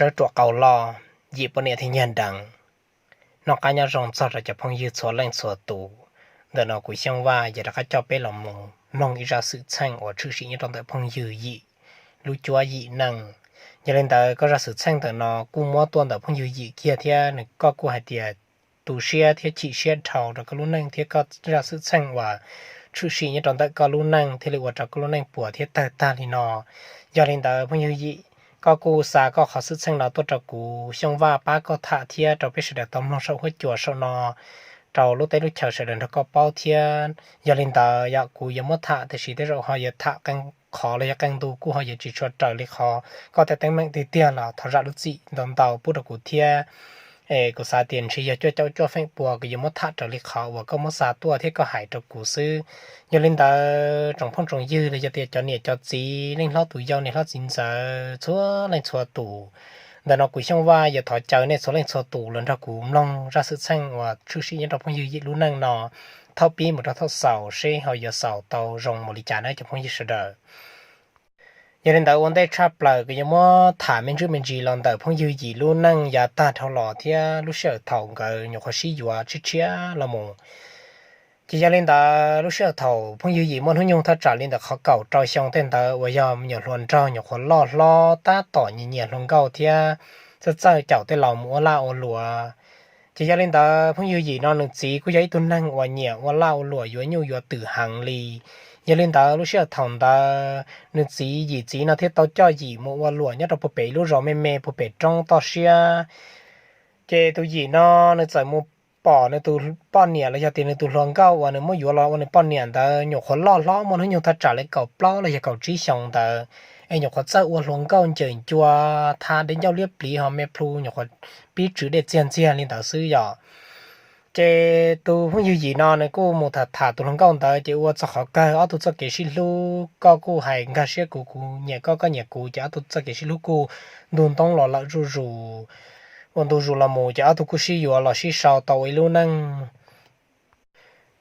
Tsawb ruam qau loj, yim poj niam thiab nyiag deev. Noj qab nyob zoo txog rau cov phooj ywg txhua leej txhua tus. Ntawm no kuv Xyooj Vaj yuav rov qab coj peb los mus mloog ib zaj xwm txheej uas tshwm sim nyob rau ntawm phooj ywg yim lub cuab yim neej. Yog li ntawd koj zaj xwm txheej ntawm no kuj muab tuaj ntawm phooj ywg yim kiag thiab nws, koj kuj hais tias tu siab thiab chim siab dhau rau koj lub neej thiab koj zaj xwm txheej uas tshwm sim nyob rau ntawm koj lub neej thiaj li ua rau koj lub neej puas thiab tawg tag li no. Yog li ntawd phooj ywg yim, koj kuj xa koj qhov xwm txheej no tuaj rau kuv Xyooj Vaj pab koj tham thiab rau peb sawv daws tau mloog saum huab cua saum no rau lub teb lub chaw sawv daws nrog koj paub thiab. Yog li ntawd yog kuv yuav muab tham tiam sis tej zaum ho yuav tham qee qhov los yog qee ntu kuj ho yuav tsis tshua raws li qhov koj tej teeb meem tiag tiag los thov zam lub txim ntau ntau pub rau kuv thiab. Kuv xav tias ntshe yog cuaj caum cuaj feem pua kuv yuav muab tham raws li qhov uas koj muab xa tuaj thiab koj hais rau kuv xwb. Yog li ntawd tsoom phooj tsoom ywg los yog tias cov niam cov txiv, leej hlob tus yau, niam hlob txiv ntxawm, txhua leej txhua tus, ntawm no kuv Xyooj Vaj yuav thov caw nej txhua leej txhua tus los nrog kuv mloog zaj xwm txheej uas tshwm sim nyob rau phooj ywg yim lub neej no thaum pib mus rau thaum xaus seb ho yuav xaus tau zoo mus li cas na cov phooj ywg sawv daws. Yog li ntawd ua ntej tshaj plaws kuv yuav muab tham me ntsis me ntsis los ntawm phooj ywg yim lub neej yav tag dhau los thiab lub sij hawm thaum nkawd nyuam qhuav sib yuav tshiab tshiab los mus. Ces yog li ntawd lub sij hawm thaum phooj ywg yim muaj hnub nyoog thaj tsam li ntawm qhov kaum rau xyoo tej ntawd uas yog me nyuam hluas nraug nyuam qhuav loj hlob tab tom nyiam nyiam hluas nkauj thiab txawj txawj caum tej laus mus ua laj ua luam. Ces yog li ntawd phooj ywg yim no nws txiv kuj yog ib tug neeg uas nyiam ua laj ua luam yuav nyuj yuav twm heev li. Yog li ntawd lub sij hawm thaum ntawd nws txiv, yim txiv no thiaj tau coj yim mus ua luam nyob rau puag pem ib lub zos me me puag pem roob toj siab. Ces tus yim no nws txawm mus pom nws tus poj niam los yog tias nws tus hluas nkauj uas nws muab yuav los ua nws poj niam ntawd nyuam qhuav loj hlob muaj hnub nyoog thaj tsam li kaum plaub los yog kaum tsib xyoos ntawd, es nyuam qhuav txawj ua hluas nkauj ncaws ncua, tha dej ncauj liab pliv ho me plhu nyuam qhuav pib tswv dej txiag ntxiag li ntawd xwb yom. Ces tus phooj ywg yim no nws kuj mus tham tham tus hluas nkauj ntawd ces ua txog qhov kawg ob tug txoj kev sib hlub, koj kuj hais nkag siab kuv, kuv nyiam koj, koj nyiam kuv, ces ob tug txoj kev sib hlub kuj ntu ntoob los lawm zuj zus. Ua ntu zus los mus ces ob tug kuj sib yuav los sib sau tau ua ib lub neej.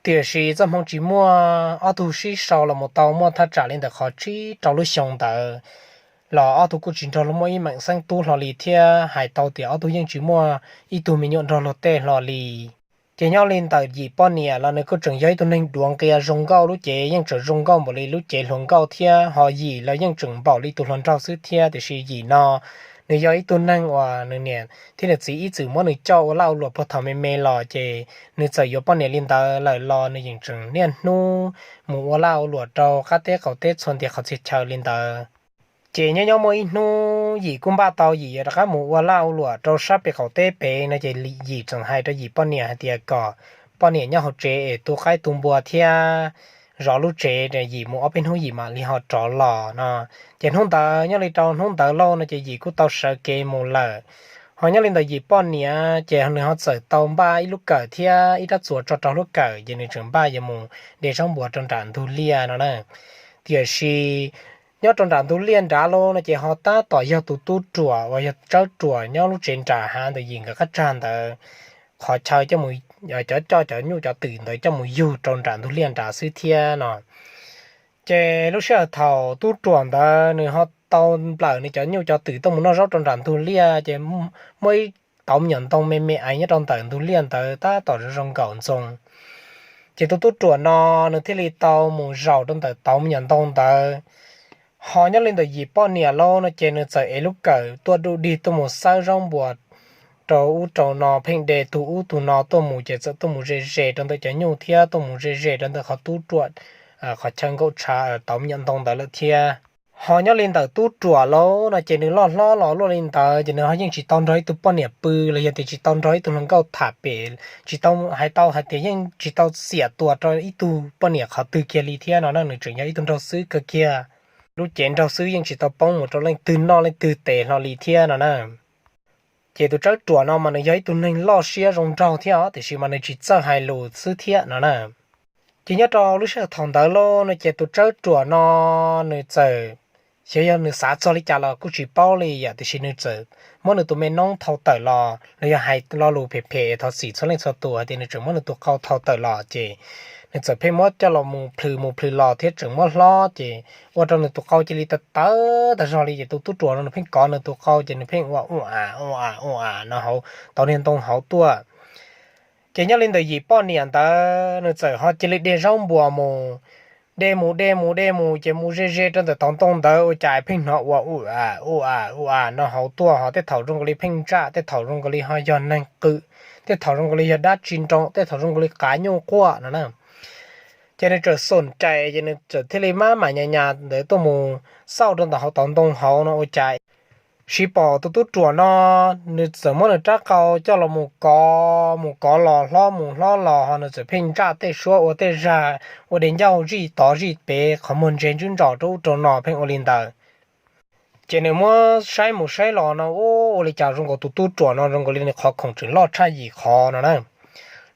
Tiam sis txoj hmoo tsis muaj, ob tug sib sau los mus tau muaj thaj tsam li ntawm qhov tsib rau lub xyoo ntawd los ob tug kuj tsis nrog luag muaj ib meem xeeb tub hlo li thiab hais tau tias ob tug yeej tsis muaj ib tug me nyuam nrog luag tej hlo li. Ces nyob li ntawm yim poj niam los nws kuj tseem yog ib tug neeg duav nqia zoo nkauj, lub cev yeej tseem zoo nkauj npaum li lub cev hluas nkauj thiab ho yim los yeej tseem npaum li tus hluas nraug xwb thiab. Tiam sis yim no nws yog ib tug neeg uas nws niam thiab nws txiv ib txwm muab nws coj ua laj ua luam puag thaum me me los ces nws txawm yuav poj niam li ntawd lawm los nws yeej tseem niaj hnub mus ua laj ua luam rau qab teb qaum teb txhua ntiag qhov txhia chaw li ntawd. Ces nyob nyob muaj ib hnub yim kuj npaj tau yim yuav rov qab mus ua laj ua luam rau sab pem qaum teb pem no ces yim txawm hais rau yim poj niam hais tias kom poj niam nyob hauv tsev es tu qaib tu npua thiab zov lub tsev, yim mus ob peb hnub yim mam li ho rov los no. Ces hnub ntawd nyob li rau hnub ntawd lauj no ces yim kuj tau sawv kev mus lawm. Ho nyob li ntawm yim poj niam ces nws ho txawm tau npaj ib lub kawm thiab ib rab txuas tso rau lub kawm ces nws tseem npaj yuav mus de zaub npua rau nram ntug liaj no na. Tiam sis nyob rau nram ntug liaj nrad lauj no ces ho tab tom yog tus tub ruam uas yog tsawb ruam nyob lub tsev nram hav ntawm yim nkawd qab tsag ntawd, qhov chaw coj mus, cov coj cov nyuj cov twm ntawd coj mus yug rau nram ntug liaj nrad xwb thiab no. Ces lub sij hawm thaum tub ruam ntawd nws ho tau nplawm nws cov nyuj cov twm tuaj mus noj zaub rau nram ntug liaj ces muaj ib tauv me nyuam ntoo me me ev nyob rau ntawm ntug liaj ntawd tab tom zoo zoo nkaum ntxoo. Ces tus tub ruam no nws thiaj li tau mus zaum rau ntawm tauv me nyuam ntoo ntawd. Ho nyob li ntawm yim poj niam lauj no ces nws txawm ev lub kawm tuaj du dig tuaj mus xawb zaub npua rau ub rau no, pheej de tug ub tug no tuaj mus ces txawm tuaj mus ze ze rau ntawm cov nyuj thiab tuaj mus ze ze rau ntawm qhov tub ruam, qhov chaw nkaum tshav tauv me nyuam ntoo ntawd lawm thiab. Ho nyob li ntawm tub ruam lauj no ces nws loj hlob los luaj li ntawd ces nws ho yeej tsis tau nrog ib tug poj niam pw los yog tias tsis tau nrog ib tug hluas nkauj tham pem, tsis tau hais tau hais tias yeej tsis tau xiam tua rau ib tug poj niam qhov twg kiag li thiab no na, nws tseem yog ib tug nraug xwb kawg kiag. Lub cev nraug xwb yeej tsis tau poob mus rau leej twg noj leej twg tes hlo li thiab no na. Ces tus tsawb ruam no mas nws yog ib tug neeg loj siab zoo nraug thiab os, tiam sis mas nws tsis txawj hais lus xwb thiab no na. Ces nyob rau lub sij hawm thaum ntawd lauj no ces tus tsawb ruam no nws txawm xyov yog nws xav txog li cas los kuj tsis paub li yom, tiam sis nws txawm muab nws tus me noob thau tawm los los yog hais lo lus phem phem thov txim txhua leej txhua tus hais tias nws tseem muab nws tus qau thau tawm los ces nws txawm pheej muab coj los mus plhws mus plhws los thiab tseem muab hlob ces ua rau nws tus qau cia li tawv tawv tag zog li ces tus tub ruam no nws pheej kov nws tus qau ces nws pheej ua ua a ua a ua a no hauv tauv niag ntoo hauv tuaj. Ces nyob li ntawm yim poj niam ntawd nws txawm ho cia li de zaub npuas mus, de mus de mus de mus ces mus ze ze rau ntawm tauv ntoo ntawd ua cas pheej hnov ua ua a ua a ua a no hauv tuaj ho tej thaum zoo nkaus li pheej ntsaj, tej thaum zoo nkaus li ho yog neeg qw, tej thaum zoo nkaus li yog dab tsi nroo, tej thaum zoo nkaus li qav nyuj quaj no na. Ces nws txawm xom cais ces nws txawm thiaj li maj mam nyas nyas ntawd tuaj mus xauj rau ntawm hauv tauv ntoo hauv no ua cas siv pom tus tub ruam no nws txawm muab nws rab qau coj los mus kov mus kov los hlob mus hlob los ho nws txawm pheej ntsaj tej suab ua tej zag ua de ncauj zij tod zij pem qhov muag ntse ntswb ntsog rau ub rau no pheej ua li ntawd. Ces nws muab saib mus saib los no ua li cas zoo nkaus tus tub ruam no zoo nkaus li nws qhov khoom tseem loj tshaj yim qhov no na.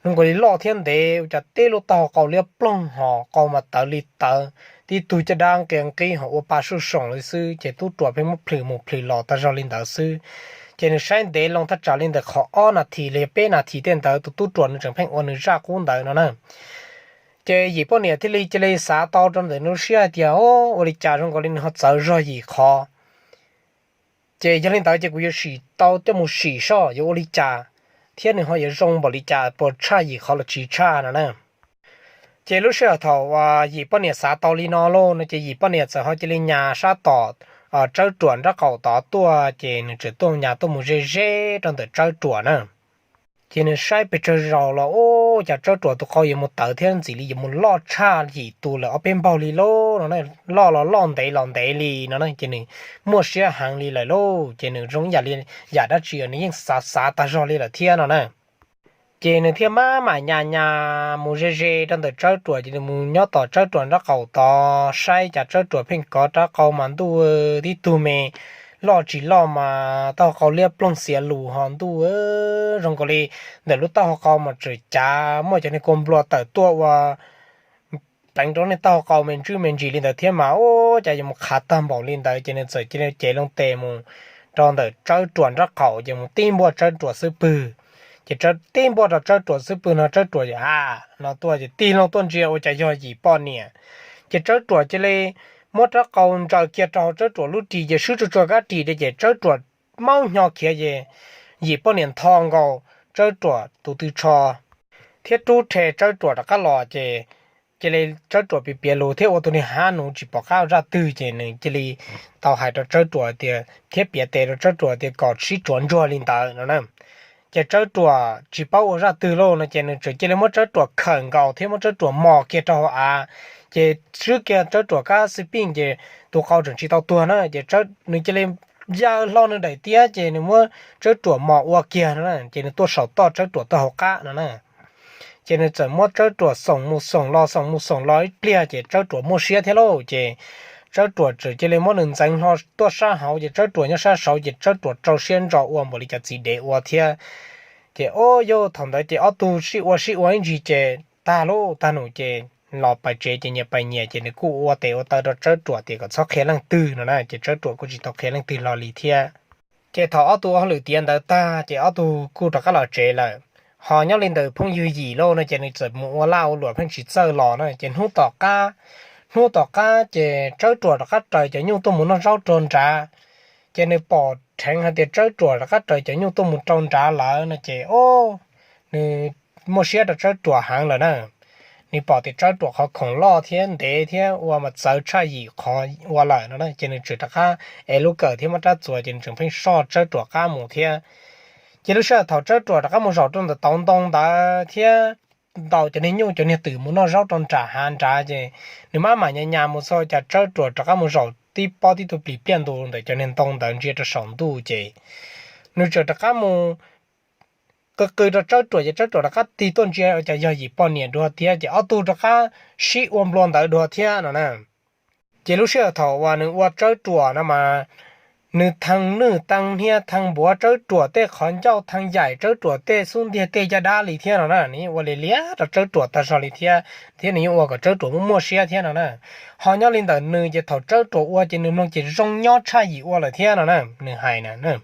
Zoo nkaus li loj thiab ntev ua cas tib lub taub hau qau liab ploog ho qau mas tawv li tawv, tib tug caj dab nqia nqib ho ua pa suj soom li xwb ces tub ruam pheej muab plhws mus plhws los tag zog li ntawd xwb. Ces nws saib ntev loo thaj tsam li ntawm qhov ob nas this los yog peb nas this tej ntawd tus tub ruam nws tseem pheej ua nws zaj qub ntawd no na. Ces yim poj niam thiaj li cia li xav tau rau ntawm nws lub siab hais tias, o, ua li cas zoo nkaus li nws ho txawv zog yim qhov. Ces yog li ntawd ces kuv yuav sim tau coj mus sim soj yuav ua li cas thiab nws ho yuav zoo npaum li cas, puas tshaj yim qhov los tsis tshaj no na. Ces lub sij hawm thaum yim poj niam xav tau li no lauj no ces yim poj niam txawm ho cia li nyas sab tom Tsawb Ruam nraub qaum tod tuaj ces nws txawm tuaj nyas tuaj mus ze ze rau ntawm Tsawb Ruam na. Ces nws saib pes tsawg zaus los ua cas Tsawb Ruam tus qau yuav mus tawv thiab ntxim li yuav mus loj tshaj yim tus lawm ob peb npaug li lauj no, loj los loj ntev los ntev li no na. Ces nws muaj siab heev li lawm lauj, ces nws zoo ib yam li yam dab tsi nws yeej xav xav tag zog li lawm thiab no na. Ces nws thiaj maj mam nyas nyas mus ze ze rau ntawm Tsawb Ruam, ces nws mus nyob tom Tsawb Ruam nraub qaum tod saib cas Tsawb Ruam pheej kov rab qau mas ntuj, tib tug me loj tsis loj mas taub hau qau liab ploog xiav lus ho ntuj, zoo nkaus li ntawm lub taub hau qau mas tseem cav muaj cov niag kua nplua tawm tuaj ua pleev rau niag taub hau qau me ntsis me ntsis li ntawd thiab mas ua cas yuav mus qhav tag npaum li ntawd. Ces nws txawm cia li cev loo tes mus rau ntawm Tsawb Ruam nraub qaum ces mus tib npuaj Tsawb Ruam xub pwg. Ces tib npuaj rau Tsawb Ruam xub pwg no Tsawb Ruam a no tuaj ces tig loo tuaj ntsia ua cas yog yim poj niam. Ces Tsawb Ruam cia li muab rab qau ntsaws kiag rau hauv Tsawb Ruam lub ris ces swb tsuag tsuag kab ris ces Tsawb Ruam maub hnyo khiav ces yim poj niam ntho nkaus Tsawb Ruam tus tw tsho thiab rub rhe Tsawb Ruam rov qab los ces cia li Tsawb Ruam piav piav lus thiab ua tus niag hav nuv tsis pom qab ua zaj twg ces nws cia li tau hais rau Tsawb Ruam tias thiab piav tes rau Tsawb Ruam tias kom sib tsuav ntsuag li ntawd no na. Ces Tsawb Ruam tsis paub ua zaj twg lauj no ces nws txawm cia li muab Tsawb Ruam khawm nkaus thiab muab Tsawb Ruam mos kiag rau hauv av. Ces swb kiag Tsawb Ruam kab xib pij ces tus qau tseem tsis tau tuag na ces nws cia li ya hlo nws daim tiab ces nws muab Tsawb Ruam mos ua kiag no na ces nws tuaj saum toj Tsawb Ruam toj hauv qab no na. Ces nws txawm muab Tsawb Ruam xoom mus xoom los xoom mus xoom los ib pliag ces Tsawb Ruam muaj siab thiab lauj ces Tsawb Ruam txawm cia li muab nws ntxeev hlo tuaj sab hauv ces Tsawb Ruam nyob sab saud ces Tsawb Ruam rau siab ntso ua npaum li cov txiv dev ua thiab. Ces o yog thaum ntawd ces ob tug sib ua sib ua ib ntsis ces tag lauj tag num ces los pais tsev ces nyias pais nyias ces nws kuj ua tes ua taw rau Tsawb Ruam tias kom txhob qhia leej twg no na ces Tsawb Ruam kuj tsis tau qhia leej twg hlo li thiab. Ces thaum ob tug ua hauj lwm tiav ntawd tag ces ob tug kuj rov qab los tsev lawm. Ho nyob li ntawm phooj ywg yim lauj no ces nws txawm mus ua laj ua luam pheej tsis txawj los na ces hnub tom qab, hnub tom qab ces Tsawb Ruam rov qab raws cov nyuj tuaj mus noj zaub rau nrad. Ces nws pom dheev hais tias Tsawb Ruam rov qab raws cov nyuj tuaj mus rau nrad lawm no ces o, nws muaj siab rau Tsawb Ruam heev lawm na. Nws pom tias Tsawb Ruam qhov khoom loj thiab ntev thiab ua mas txawv tshaj yim qhov ua lawm no ces nws tseem rov qab ev lub kawm thiab muab rab txuas ces nws tseem pheej soj Tsawb Ruam qab mus thiab. Ces lub sij hawm thaum Tsawb Ruam rov qab mus zaum rau ntawm tauv ntoo ntawd thiab ntaus cov niag nyuj cov niag twm mus noj zaub rau nram hav nrad ces nws maj mam nyas nyas mus txog cas Tsawb Ruam rov qab mus zaum tib pob tib tug plis pliaj ntus ntawm cov niag ntoo ntawd ntsia rau saum ntuj ces nws tseem rov qab mus qw qw rau Tsawb Ruam ces Tsawb Ruam rov qab tig tuaj ntsia cas yog yim poj niam dua thiab ces ob tug rov qab sib ua nplua ntawd dua thiab no na. Ces lub sij hawm thaum uas nws ua Tsawb Ruam no mas nws thee nwj thee hnia, thee npuav Tsawb Ruam tej qhov ncauj, thee yaim Tsawb Ruam tej xub ntiag tej caj dab li thiab no na. Nws yeej ua li liab rau Tsawb Ruam tag zog li thiab, thiab nws yeej ua kom Tsawb Ruam muaj muaj siab thiab no na. Ho nyob li ntawm nws ces thaum Tsawb Ruam ua ces nws mloog ces zoo nyob tshaj Yim ua lawm thiab no na, nws hais na.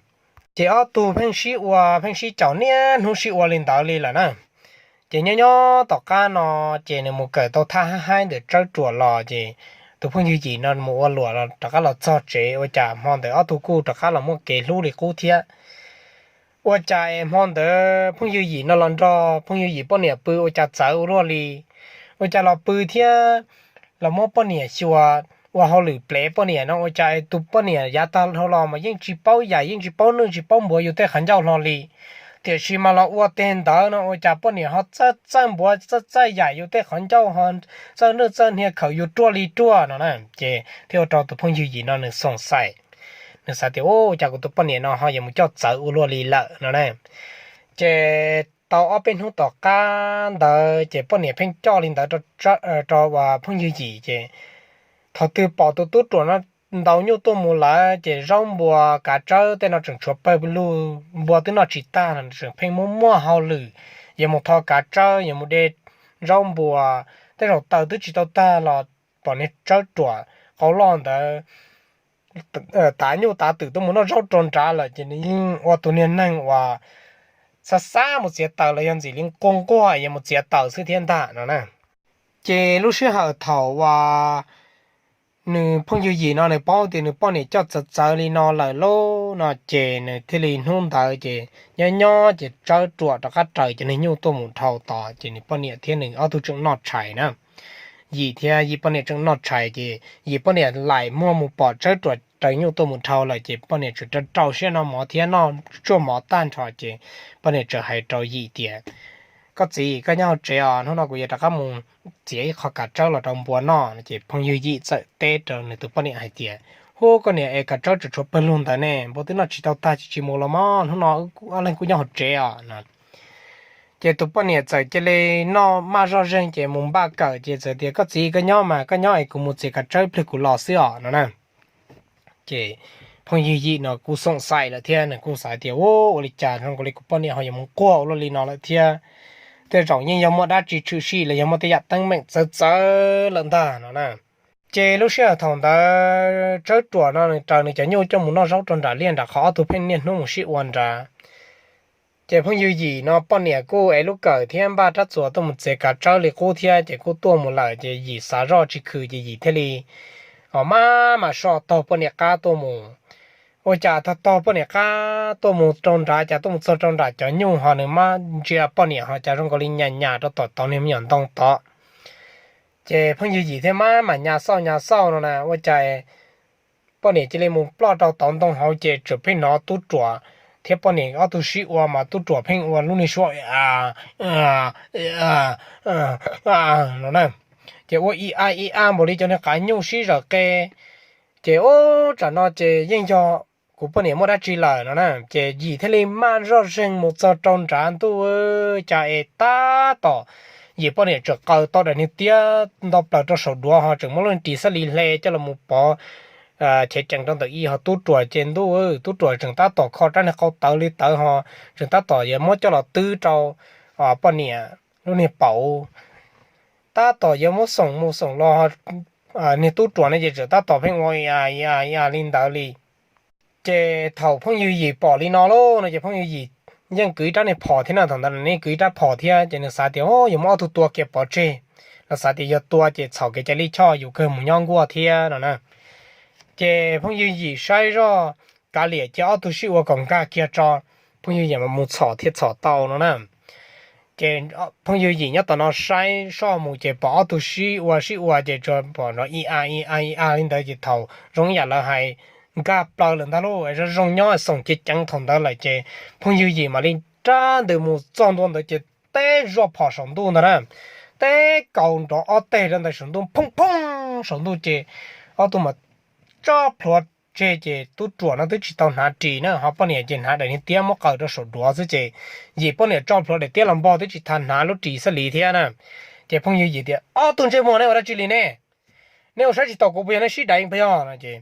Ces ob tug pheej sib ua, pheej sib caum niaj hnub sib ua li ntawd li lawm na. Ces nyob nyob tom qab no, ces nws mus kawm tau thaj hab haib ntawm Tsawb Ruam los ces tus phooj ywg Yim no mus ua luam rov qab los txog tsev, ua cas hmo ntawd ob tug kuj rov qab los muaj kev hlub li qub thiab. Ua cas es hmo ntawd phooj ywg Yim no los nrog phooj ywg Yim poj niam pw ua cas txawv ua luaj li, ua cas los pw thiab los muab poj niam xyuas, ua hauj lwm plev poj niam no, ua cas es tus poj niam yav tag dhau los mas yeej tsis paub yaim, yeej tsis paub nwj, tsis paub npuav yus tej qhov ncauj hlo li. Tiam sis mas los ua teg ntawd no ua cas poj niam ho txawj txawj npuav, txawj txawj yaim yus tej qhov ncauj, ho txawj nwj txawj hnia khawm yus ruaj li ruaj no na. Ces thiaj ua rau tus phooj ywg Yim no nws xoom xaim, nws xav tias, Ua cas kuv tus poj niam no ho yuav mus coj txawv ua luaj li lawm no na. Ces tau ob peb hnub tom qab ntawd ces poj niam pheej coj li ntawd rau phooj ywg Yim ces thaum twg pom tus tub ruam no ntaus nyuj tuaj mus lawm ces zaub npua kav tsawb tej no tseem tshuav pawg lug, npua twb noj tsis tag los tseem pheej muaj muaj hauj lwm, yuav mus tho kav tsawb, yuav mus de zaub npua, tej zaum taws twb tsis tau tag los pom niag Tsawb Ruam qau loj ntawd tav nyuj tav twm tuaj mus noj zaub rau nrad lawm ces nws yeej ua tus niag neeg uas xav xav mus txiav taws los yog ntxim li nquag nquag yuav mus txiav taws xwb thiab ntag no na. Ces lub sij hawm thaum uas nws phooj ywg Yim no nws paub tias nws poj niam coj txawv txawv li no lawm lauj no ces nws thiaj li hnub ntawd ces nyob nyob ces Tsawb Ruam rov qab raws cov niag nyuj tuaj mus dhau tod ces nws poj niam thiab nws ob tug tseem noj tshais na. Yim thiab Yim poj niam tseem noj tshais ces Yim poj niam laim muag mus pom Tsawb Ruam raws nyuj tuaj mus dhau lawm ces poj niam tseem rau rau siab noj mov thiab noj tsuag mov tag nrho ces poj niam tseem hais rau Yim tias, Koj txiv, koj nyob hauv tsev os, hnub no kuv yuav rov qab mus txiav ib qho kav tsawb los rau npua noj no ces phooj ywg Yim txawm teb rau nws tus poj niam hais tias, Hu, koj niam es, kav tsawb tseem tshuav pawg lug ntawd ne, npua twb noj tsis tau tag tsis tsis mus los mog, hnub no ob leeg kuj nyob hauv tsev os no. Ces tus poj niam txawm cia li noj maj zoj zeeg ces mus npaj kawm ces txawm tias, Koj txiv, koj nyob mas, koj nyob es kuv mus txiav kav tsawb ib pliag kuv los xwb os no na. Ces phooj ywg Yim no kuj xoom xaim lawm thiab nws kuj xav tias, Ua li cas zoo nkaus li kuv poj niam ho yuav mus nquag ua luaj li no lawm thiab, tej zaum yeej yog muaj dab tsi tshwm sim los yog muaj tej yam teeb meem txawv txawv lawm ntag no na. Ces lub sij hawm thaum ntawd Tsawb Ruam no nws raws nws cov nyuj coj mus noj zaub rau nram liaj nram qhov ob tug pheej niaj hnub mus sib ua nrad. Ces phooj ywg Yim no poj niam kuj ev lub kawm thiab npaj rab txuas tuaj mus txiav kav tsawb li qub thiab ces kuj tuaj mus lawm ces Yim xav zoj tsis khwm ces Yim thiaj li maj mam soj taug poj niam qab tuaj mus. Ua cas taug taug poj niam qab tuaj mus rau nrad, cas tuaj mus txog rau nram cov nyuj ho nws maj ntsia poj niam ho cas zoo nkaus li nyas nyas rau tom tod niag me nyuam ntoo tod. Ces phooj ywg Yim thiaj maj mam nyas xauj nyas xauj no na, ua cas poj niam cia li mus ploj rau tod ntoo hauv ces tseem pheej hnov tub ruam thiab poj niam ob tug sib ua mas tub ruam pheej ua lub niag suab no na. Ces ua ib a ib a npaum li cov niag qav nyuj sib zawm qe. Ces ub, tsam no ces yeej yog kuv poj niam muaj dab tsi lawm no na. Ces Yim thiaj li maj zoj zeeg mus txog rau nrad ntuj, cas es tab tom Yim poj niam tseem qaws tau daim niag tiab nto plaws rau saum duav ho tseem muab lub niag ris xab li hle coj los mus pov chev cees rau ntawm ib ho tub ruam ces ntuj, tub ruam tseem tab tom kho rab niag qau tawv li tawv ho tseem tab tom yuav muab coj los twb rau poj niam lub niag paum. Tab tom yuav muab xoom mus xoom los, niag tub ruam no ces tseem tab tom pheej ua a a li ntawd li. Ces thaum phooj ywg Yim pom li no lauj no ces phooj ywg Yim yeej kwv ib rab niag phom thiab na, thaum ntawd nws yeej kwv ib rab phom thiab ces nws xav tias, Ub, yuav muab ob tug tua kiag pov tseg. Nws xav tias yog tua ces txhaum kev cai lij choj yus kawg mus nyob nkuaj thiab no na. Ces phooj ywg Yim saib zoj kav liam cia ob tug sib ua kom nkag kiag tso, phooj ywg Yim mas mus txhom thiaj txhom tau no na. Ces phooj ywg Yim nyob tom no saib soj mus ces pom ob tug sib ua sib ua ces tsuas pom nrov ib a ib a ib a li ntawd ces thaum zoo ib yam lawv hais nkag plaws lawm ntag lauj, zoo zoo nyob xoom ceev ceev thaum ntawd lawm ces phooj ywg Yim mam li rab ntws mus txog ntua ntawd ces teb zoj phom saum ntuj ntag na, teb kaus nrov ob teg rau ntawm saum ntuj phooj phooj saum ntuj ces ob tug mas tso plhuav tseg ces tub ruam no twb tsis tau hnav ris na, ho poj niam ces hnav daim niag tiab muab qaws rau saum duav xwb ces Yim poj niam tso plhuav daim tiab los npog twb tsis tas hnav lub ris xab li thiab na. Ces phooj ywg Yim tias, Ob tug ntsej muag, neb ua dab tsi li ne? Neb ua saib tsis taus kuv puas yog? Neb sib dais puas yog no ces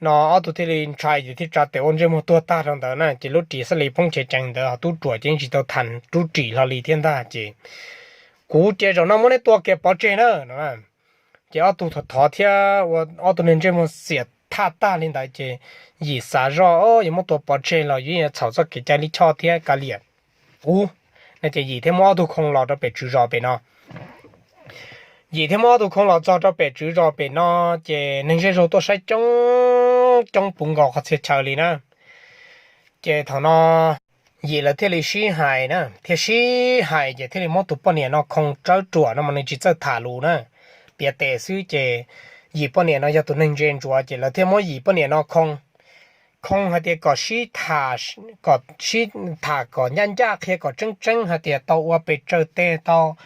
no ob tug thiaj li ntshai ces thiaj tsa tes ua ntsej muag tuag tag rau ntawd na. Ces lub ris xab lis poob chev cees ntawd ho tub ruam ces yeej tsis tau tham rub ris hlo li thiab ntag. Ces kuv ces zaum no muab neb tua kiag pov tseg na no. Ces ob tug thov thov thiab ua ob tug neeg ntsej muag xiam thaj tag li ntawd ces Yim xav zoj yuav muab tua pov tseg los yuav txhaum txoj kev cai lij choj thiab kav liam kuv no ces Yim thiaj muab ob tug khoo los rau pem tswv zos pem no. Yim thiaj muab ob tug khoo los txog rau pem tswv zos pem no, ces neeg zej zog tuaj saib coob coob puv nkaus qhov txhia chaw li na. Ces thaum no Yim lawv thiaj li sib hais na, thiaj sib hais ces thiaj li muab tus poj niam no khoo, tsawb ruam no mas nws tsis txawj tham lus na, piav tes xwb. Ces Yim poj niam no yog tus neeg ntse ntsuav ces lawv thiaj muab Yim poj niam no khoo, khoo hais tias kom sib tham, kom sib tham kom ncaj ncaj qhia kom tseeb tseeb hais tias tau ua pes tsawg teg, tau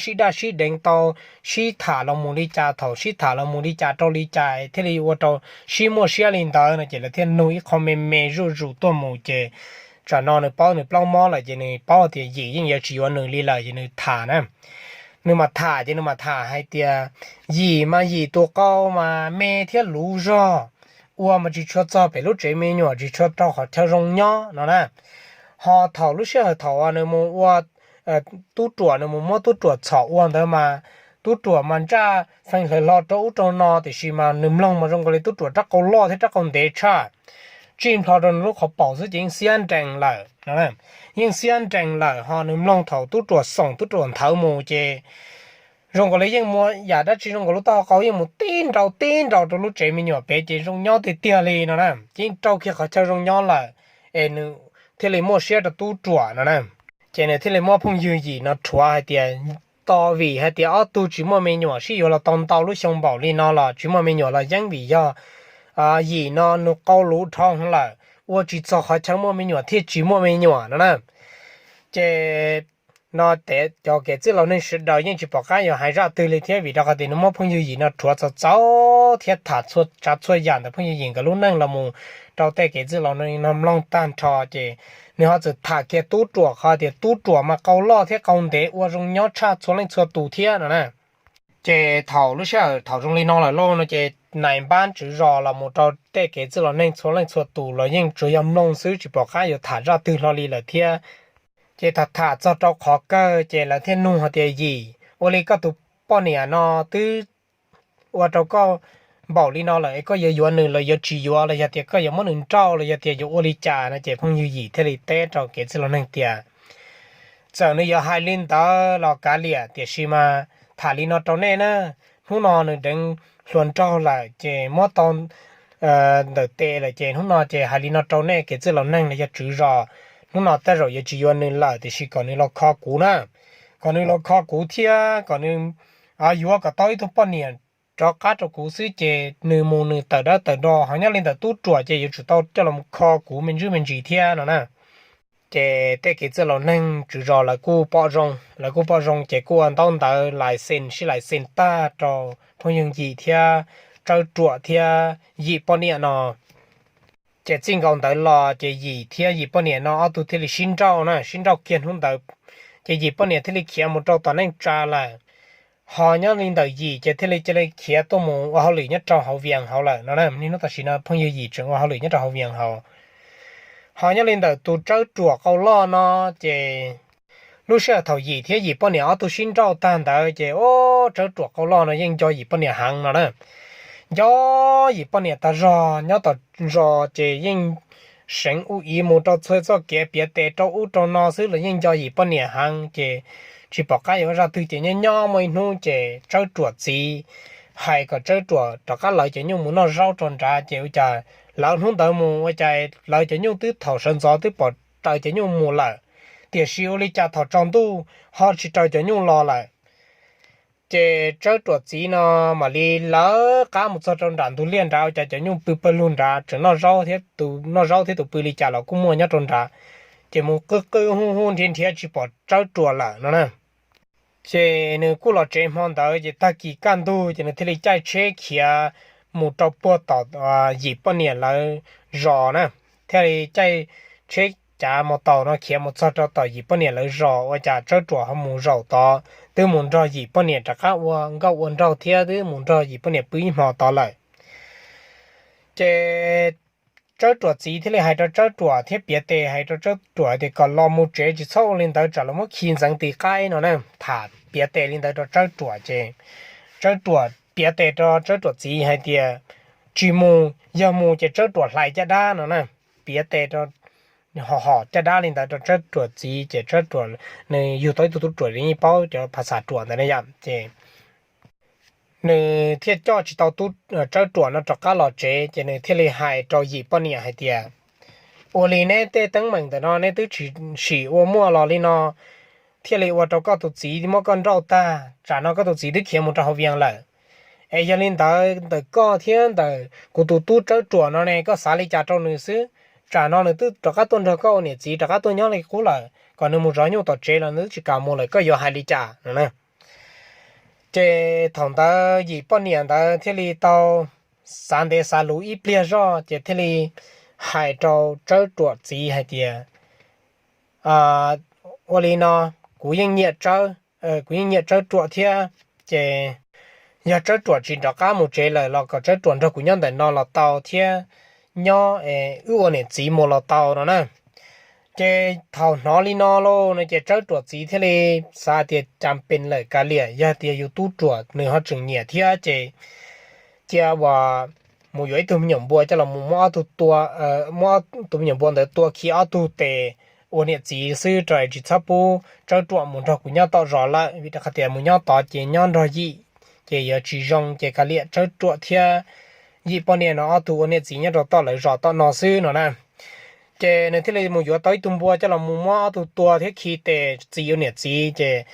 sib daj sib deev, tau sib tham los mus li cas, thaum sib tham los mus li cas rau li cas thiaj li ua rau sib muaj siab li ntawd no. Ces lawv thiaj nug ib qho me me zuj zus tuaj mus ces tsam no nws paub nws plaub mob lawm ces nws paub tias Yim yeej yuav tsis yuav nws li lawm ces nws tham na. Nws mam tham ces nws mam tham hais tias Yim mas Yim tus qau mas me thiab luv zog, ua mas tsis tshua txog pem lub tsev me nyuam, tsis tshua raug qhov chaw zoo nyob no na. Ho thaum lub sij hawm thaum nws mus ua tub ruam, nws mus muab tub ruam txhom ua ntawd mas tub ruam mas ntsaj feej hlawv hlo rau ub rau no, tiam sis mas nws mloog mas zoo nkaus li tub ruam rab qau loj thiab rab qau ntev tshaj, tsis nplho rau nws lub qhov paum xwb ces yeej xiab nrees lawm. Yeej xiab nrees lawm ho nws mloog thaum tub ruam xoom tub ruam nthawv mus ces zoo nkaus li yeej muaj yam dab tsi zoo nkaus lub taub hau qau yeej mus tib nrau tib nrau rau lub tsev me nyuam pem ces zoo nyob tiag tiag li no na. Ces yeej rau kiag qhov chaw zoo nyob lawm es nws thiaj li muaj siab rau tub ruam no na. Ces nws thiaj li muab phooj ywg Yim no rhuav hais tias, tos vim hais tias ob tug tsis muaj me nyuam, sib yuav los tau ntau lub xyoo npaum li no los tsis muaj me nyuam los yeej vim yog Yim no nws qau luv dhau heev lawm, ua tsis txog qhov chaw muaj me nyuam thiaj tsis muaj me nyuam no na. Ces no cov kev txwj laus neeg sawv daws yeej tsis pom qab yuav hais zaj twg li thiab, vim rau qhov tias nws muab phooj ywg Yim no rhuav txaus txaus thiab tham txhua tsav txhua yam ntawm phooj ywg Yim nkawd lub neej los mus rau tej kev txwj laus neeg no mloog tag nrho. Ces nws ho txawm tham kiag tub ruam qhov tias tub ruam mas qau loj thiab qau ntev ua zoo nyob tshaj txhua leej txhua tus thiab no na. Ces thaum lub sij hawm thaum zoo li no lawm lauj no ces nais npab tswv zos los mus rau tej kev txwj laus neeg txhua leej txhua tus los yeej tsuas yog mloog xwb, tsis pom qab yuav tham zaj twg hlo li lawm thiab. Ces tham tham txog rau qhov kawg ces lawv thiaj nug hais tias, Yim, ua li koj tus poj niam no twb ua rau koj npaum li no lawm es koj yuav yuav nws los yuav tsis yuav, los yog tias koj yuav muab nws nrauj los yog tias yuav ua li cas no? Ces phooj ywg Yim thiaj li teb rau kev txwj laus neeg tias, Txawm nws yuav hais li ntawd los kav liam, tiam sis mas tham li no rau nej na, hnub no nws deev hluas nraug lawm ces muab tau ntawm tes lawm ces hnub no ces hais li no rau nej kev txwj laus neeg los yog tswv zos, hnub no tej zaum yuav tsis yuav nws lawm tiam sis kom nws los kho kuv na, kom nws los kho kuv thiab kom nws yuav kom tau ib tug poj niam rov qab rau kuv xwb ces nws mus nws tawm dawb tawm do, ho nyob li ntawm tub ruam ces yuav tsum tau coj los kho kuv me ntsis me ntsis thiab no na. Ces tej kev txwj laus neeg tswv zos lawv kuj pom zoo, lawv kuj pom zoo ces kuj ua ntaub ntawv lais xees sib lais xees tag rau phooj ywg Yim thiab Tsawb Ruam thiab Yim poj niam no. Ces txij nkaus ntawd los ces Yim thiab Yim poj niam no ob tug thiaj li sib nrauj na, sib nrauj kiag hnub ntawd ces Yim poj niam thiaj li khiav mus rau tom neej tsa lawm. Ho nyob li ntawm Yim ces thiaj li cia li khiav tuaj mus ua hauj lwm nyob rau hauv Vias hauv lawm no. Niaj hnub tam sim no phooj ywg Yim tseem ua hauj lwm nyob rau hauv Vias hauv. Ho nyob li ntawm tus Tsawb Ruam qau loj no ces lub sij hawm thaum Yim thiab Yim poj niam ob tug sib nrauj tag ntawd ces ub, Tsawb Ruam qau loj no yeej nco Yim poj niam heev no na. Nco Yim poj niam tas zog, nyob tom zos ces yeej seev ua ib mus rau txhua txoj kev piav tes rau ub rau no xwb los yeej nco Yim poj niam heev. Ces tsis pom qab yuav ua zaj twg ces nyob nyob muaj ib hnub ces Tsawb Ruam txiv hais kom Tsawb Ruam rov qab lawv cov nyuj mus noj zaub rau nrad ces ua cas lawv hnub ntawd mus ua cas lawv cov nyuj twb thaum sawv ntxov twb pom raws cov nyuj mus lawm, tiam sis ua li cas thaum tsaus ntuj ho tsis raws cov nyuj los lawm. Ces Tsawb Ruam txiv no mam li lawv qab mus txog rau nram ntug liaj nrad ua cas cov nyuj pw pawg lug nrad tseem noj zaub thiab, tus noj zaub thiab tus pw li cas los kuj muaj nyob rau nrad. Ces mus qw qw hu hu nrhiav nrhiav tsis pom Tsawb Ruam lawm no na. Ces nws kuj los tsev hmo ntawd ces tag kis kaj ntug ces nws thiaj li caij tsheb khiav mus rau puag tom Yim poj niam lawv zos na, thiaj li caij tsheb cav mos taus no khiav mus txog rau tom Yim poj niam lawv zos ua cas Tsawb Ruam ho mus zaum tod twb mus nrog Yim poj niam rov qab ua nkauj ua nraug thiab twb mus nrog Yim poj niam pw ib hmo tod lawm. Ces Tsawb Ruam txiv thiaj li hais rau Tsawb Ruam thiab piav tes hais rau Tsawb Ruam tias kom los mus tsev, tsis txhob ua li ntawd tsam los muab khi ntxeev tis qaib no na. Tham piav tes li ntawd rau Tsawb Ruam ces Tsawb Ruam piav tes rau Tsawb Ruam txiv hais tias tsis mus, yog mus ces Tsawb Ruam hlais caj dab no na. Piav tes rau, hom hom caj dab li ntawd rau Tsawb Ruam txiv ces Tsawb Ruam, nws yug tau ib tug tub ruam, yeej paub cov phas xas ruam ntawd ne yom, ces nws thiaj coj tsis tau Tsawb Ruam no rov qab los tsev. Ces nws thiaj li hais rau yim poj niam hais tias, ua li neb tej teeb meem ntawm no neb twb tsis sim ua muaj los li no, thiaj li ua rau koj tus txiv muab koj nrauj tag, tsam no koj tus txiv twb khiav mus rau hauv Vias lawm. Es yog li ntawd ntawm koj thiab ntawm kuv tus tub Tsawb Ruam no ne, koj xav li cas rau nws xwb? Tsam no nws twb rov qab tuaj nrog koj ua niam txiv, rov qab tuaj nyob li qub lawm, kom nws mus zov nyuj tom tsev los nws twb tsis kam mus lawm, koj yuav hais li cas no na? Ces thaum ntawd yim poj niam ntawd thiaj li tau xav ntev xav luv ib pliag zoj ces thiaj li hais rau Tsawb Ruam txiv hais tias, ua li no, kuv yeej nyiam Tsawb, kuv yeej nyiam Tsawb Ruam thiab, ces yog Tsawb Ruam tsis rov qab mus tsev lawm los kom Tsawb Ruam nrog kuv nyob ntawm no los tau thiab, nyob wb ua niam txiv mus los tau no na. Ces thaum hnov li no lauj no ces Tsawb Ruam txiv thiaj li xav tias cas pes lawm, kav liam, yog tias yus tub ruam nws ho tseem nyiam thiab ces cia uas mus yuav ib tug me nyuam npua coj los mus muab ob tug tua, muab tus me nyuam npua ntawd tua khi ob tug tes ua niam txiv xwb rau es tsis txhob pub Tsawb Ruam mus nrog kuv nyob tom zos lawm, vim rau qhov tias mus nyob tod ces nyob nrog yim ces yuav tsis zoo, ces kav liam Tsawb Ruam thiab yim poj niam no ob tug ua niam txiv nyob rau tom lawv zos tom no xwb no na. Ces nws thiaj li mus yuav tau ib tug npua coj los mus muab ob tug tua thiab khi tes txis ua niam txiv ces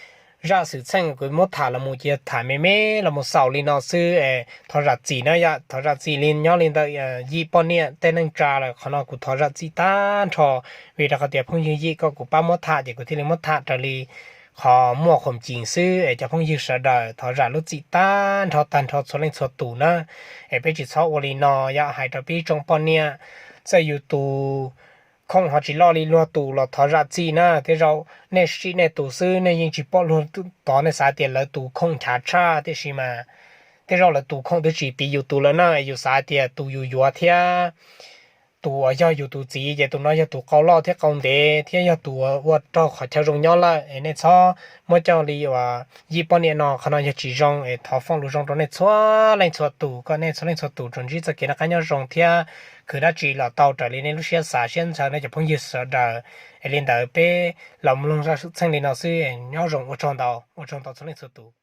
zaj xwm txheej kuv muab tham los mus ces yog tham me me los mus xaus li no xwb es thov zam txim na yom, thov zam txim li nyob li ntawm yim poj niam tej neej tsa lawm, qhov no kuv thov zam txim tag nrho, vim rau qhov tias phooj ywg yim kom kuv pab muab tham ces kuv thiaj li muab tham raws li qhov muaj qhom cees xwb es cov phooj ywg sawv daws thov zam lub txim tag nrho tag nrho txhua leej txhua tus na. Es peb tsis txhob ua li no, yog hais rau peb tsoom poj niam, txawm yus tus khoom ho tsis loj li luag tus los thov zam txim na. Tej zaum nej sim nej tus xwb, nej yeej tsis pom luag tod, nej xav tias lawv tus khoom nchav tshaj, tiam sis mas tej zaum lawv tus khoom twb tsis piv yus tus lawm na, yus xav tias tus yus yuav thiab tus uas yog yus tus txiv ces tus no yog tus qau loj thiab qau ntev thiab yog tus uas ua raug qhov chaw zoo nyob lawm es nej txhob muab coj li uas yim poj niam no, qhov no yog tsis zoo es thov foom lus zoo rau nej txhua leej txhua tus, kom nej txhua leej txhua tus tsuas ntsib txoj kev noj qab nyob zoo thiab khwv dab tsi los tau raws li nej lub siab xav siab ntshaw nej cov phooj ywg sawv daws. Es li ntawd peb los mloog zaj xwm txheej li no xwb, nyob zoo, ua tsaug ntau, ua tsaug ntau txhua leej txhua tus.